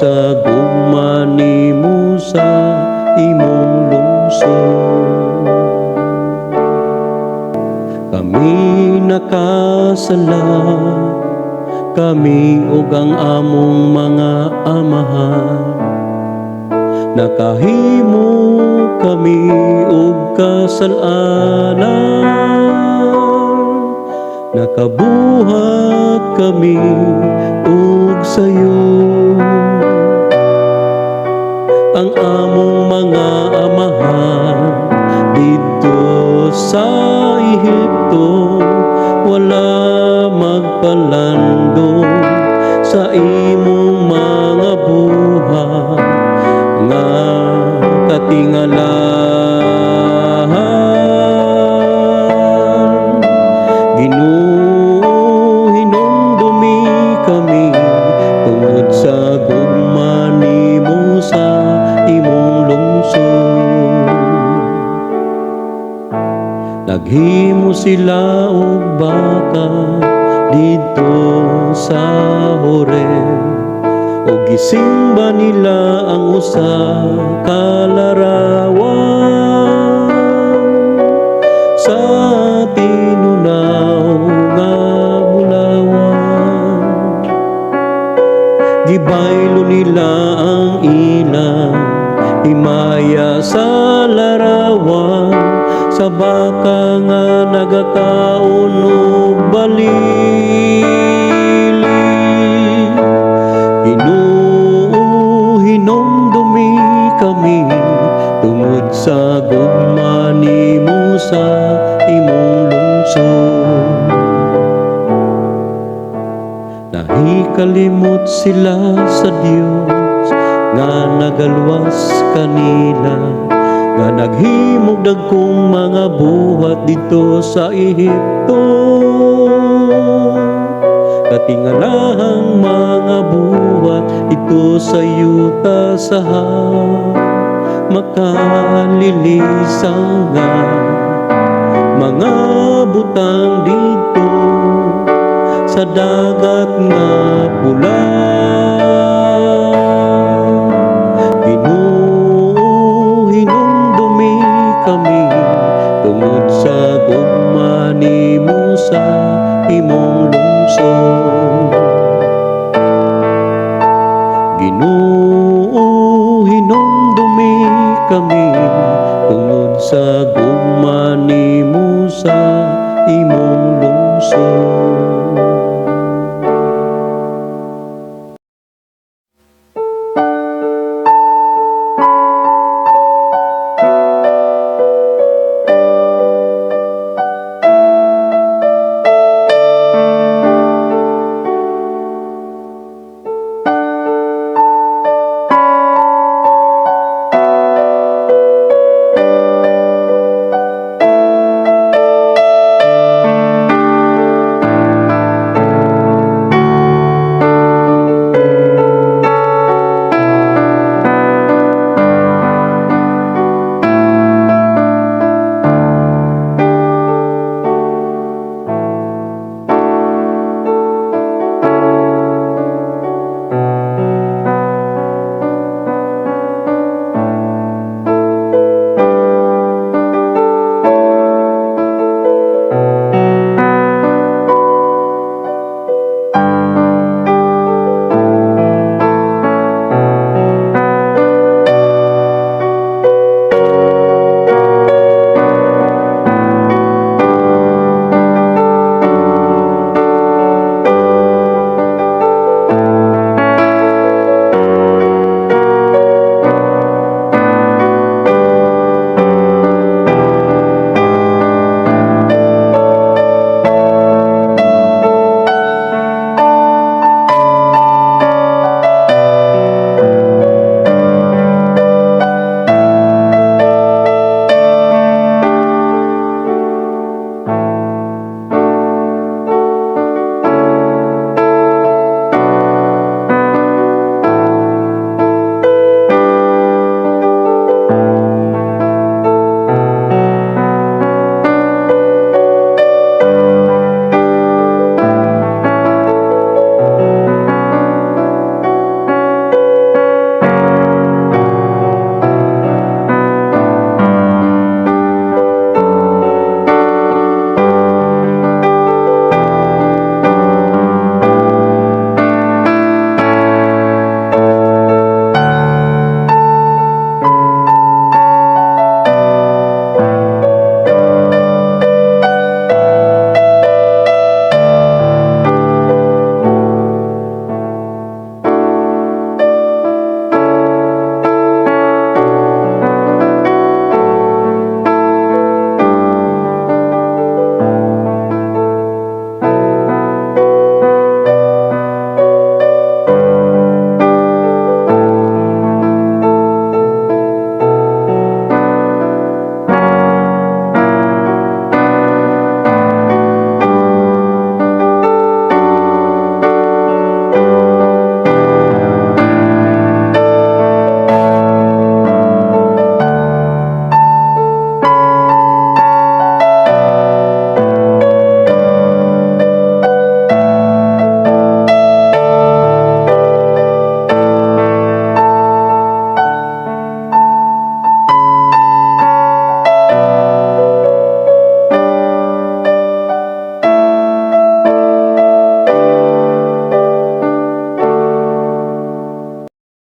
sa gugma nimo sa imong lungsod. Kami nakasala, kami ug ang among mga amahan. Nakahimo kami og kasalanan. Nakabuhat kami og sayo. Ang among mga amahan didto sa Ehipto wala magpalandong sa imong mga buhat nga katingalahan. Ginoo, hinumdumi kami tungod sa gugma nimo sa imong lungsod. Naghimo sila og baka didto sa Horeb ug gisimba nila ang usa ka larawan sa tinunaw nga bulawan. Gibaylo nila ang ilang himaya sa larawan sa baka nga nagakaon og balili. Ginoo, hinumdumi kami tungod sa gugma nimo sa imong lungsod. Nahikalimot sila sa Dios nga nagaluwas kanila, nga naghimog dagkong mga buhat didto sa Ehipto, katingalahang mga buhat didto sa yuta sa Ham, makalilisan nga mga butang didto sa Dagat nga Pula. Ginoo, hinumdumi kami tungod sa gugma nimo sa imong lungsod. Ginoo, hinumdumi kami.